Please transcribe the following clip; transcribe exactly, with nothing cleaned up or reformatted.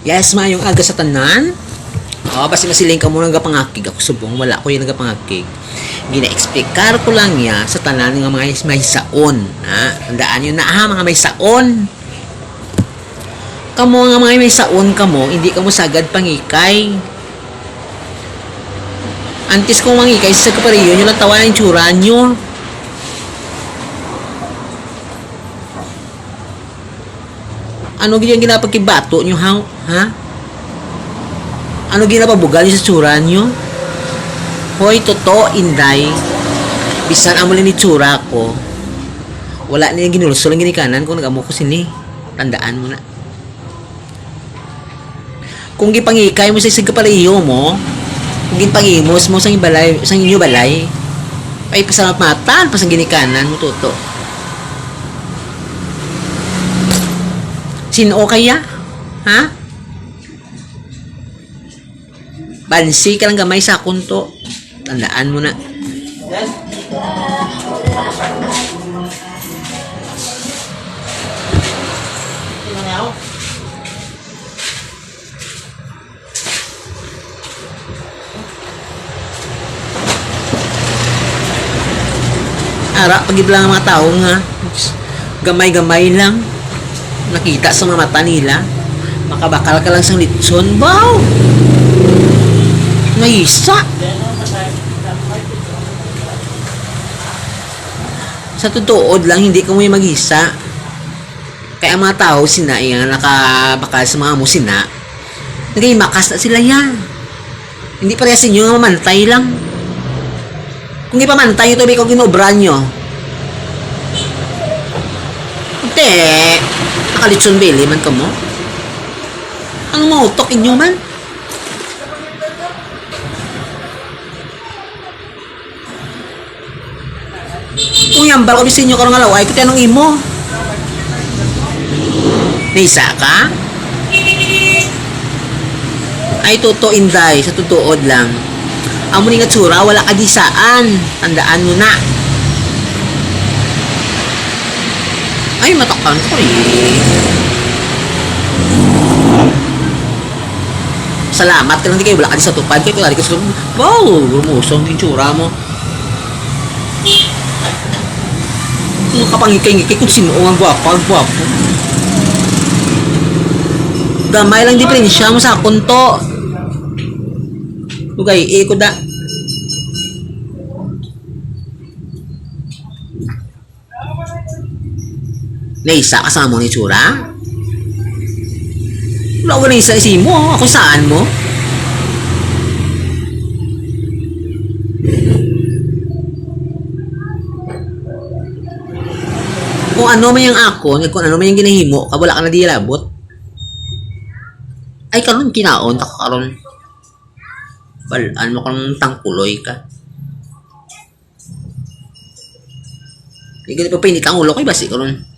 Yes, maayong aga sa tanan. Oh, basi masiling ka mo nagapangakig. Ako subong, wala ko yung nagapangakig. Gina-explicar ko lang ya sa tanan nga mga mahisaon, ha? Tandaan nyo na, ha, mga mahisaon. Kamo nga mga mahisaon kamo, hindi kamo sagad pangikay. Antes kong mangikay sa kapareho nyo lang, tawa ang tsura nyo. Ano gid ang ginapagkibato nyo, ha? Ha? Ano ginapabugal nyo sa tsura nyo? Hoy, totoo, Inday. Bisan amo lang ni tsura ko, wala niya ginulsol ang ginikanan kung nag-amo ko sini. Tandaan mo na. Kung gipangikay mo sa isig kapalayo mo, kung ginpangimos mo sa balay, sa inyo balay, ay pasalamatan pa sa ginikanan mo, tuto. Sino kaya? Ha? Bansi ka lang gamay sa akon to. Tandaan mo na. Ara pa gid lang ang mga tawo nga gamay-gamay lang nakita sa mga mata nila. Makabakal ka lang sang litson. Wow! Naisa! Sa tutuod lang, hindi ka mo yung mag-isa. Kaya ang mga tao sina, eh, nga nakabakal sa mga amo sina, nagay makas na sila yan. Hindi pareha sa inyo nga mamantay lang. Kung ipamantay nyo to, may kung ginobra nyo. Te, nakalitson bili man ka mo? Ang mautok inyo man? Kung yambal ko di sa inyo karon nga laway, kuti anong imo? Naisa ka? Ay, tuto, Inday, sa tutuod lang. Amo ni nga tsura, wala ka gisaan. Tandaan mo na. Ay, matakpan ko eh. Salamat ka lang di kayo, wala ka di sa tupad. Kaya kung lari ka sa tupad, wow, gurmusong yung tsura mo. Ang kapangikay-ngikay kung sino ang gwapa, ang gwapo. Gamay lang diferensya mo sa akon to. Lugay, eh, ko da. Naisa ka sa amo ni tsura? Wala ko naisa sa imo. Ako saan mo? Kung ano man yung akon, kung ano man yung ginahimo, ka wala ka na di labot. Ay, karon kinaon, ako karon. Balaan mo kung tangkuloy ka. Di gani pa painit ang ulo ko, basi karon.